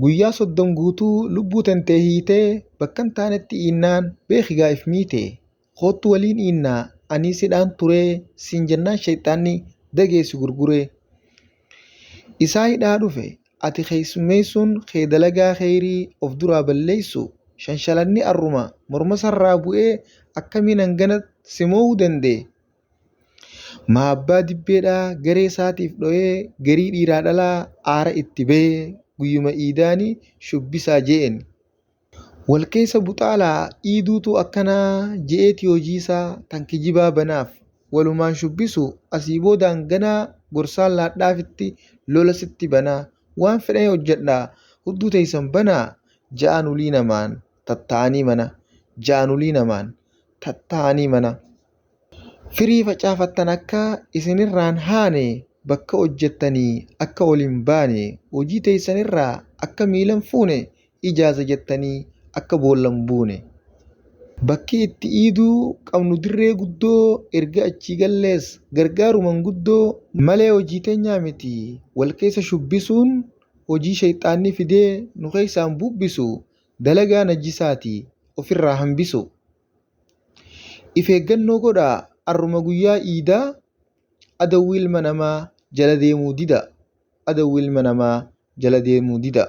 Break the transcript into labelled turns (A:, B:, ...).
A: Guyyaa soddom guutuu lubbuu tantee hiitee bakka hin taanetti iinnaan beeki gaa if miite. Koottu waliin iinnaa anii sidhaan turee siin jennaan sheyxaanni dagee si gurguree. Isaa hidhaa dhufe ati keessummeessuun kee dalagaa kheyrii of duraa balleessu shanshalanni arruma morma sarraa bu'ee akkamiin hangana si moo'uu danda'e? Maa abbaa dibbeedhaa garee saatiif dhoyee garii dhiiraa dhalaa aara itti bahee guyyuma iidaani shubbisaa je'een. Wal keessa buxaalaa iiduutu akkanaa je'eeti hojiisaa tan kijibaa banaaf walumaan shubbisu asii boodaan ganaa gorsaan laadhaafitti lola sitti banaa waan fedhan hojjadhaa hudduu teeysan banaa ja'aan ulii namaan tatta'anii mana ja'aan ulii namaan tatta'anii mana. Firii facaafattan akka isinirraan haane bakka hojjattanii akka ol hin baane hojii teeysanirraa akka miila hin fuune ijaaza jettanii akka boolla hin buune. Bakki itti iiduu qabnu dirree guddoo erga achii gallees gargaaru manguddoo malee hojii teenyaa miti wal keessa shubbisuun hojii sheyxaanni fidee nu keeysaan bubbisu dalagaa najisaati ofirraa hambisu. If eeggannoo godhaa arruma guyyaa iidaa adawwii ilma namaa jala deemuu dida adawwii ilma namaa jala deemuu dida.